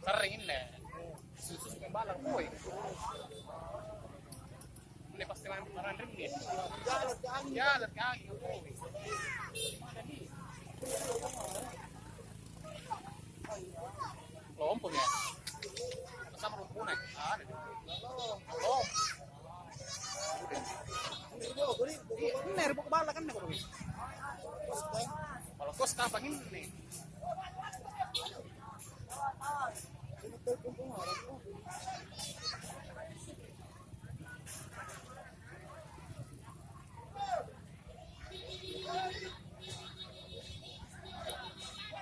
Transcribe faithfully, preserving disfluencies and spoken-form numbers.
Sering ini. Susu balang koi. Ini pasti lanjut barang ring dia. Jalan ke angin. Jalan ke angin. Lompo ya. Sama rumpuna. Ada. Lompo. Iya, ini ribuk bala kan nih. Kalau kos kapan ini?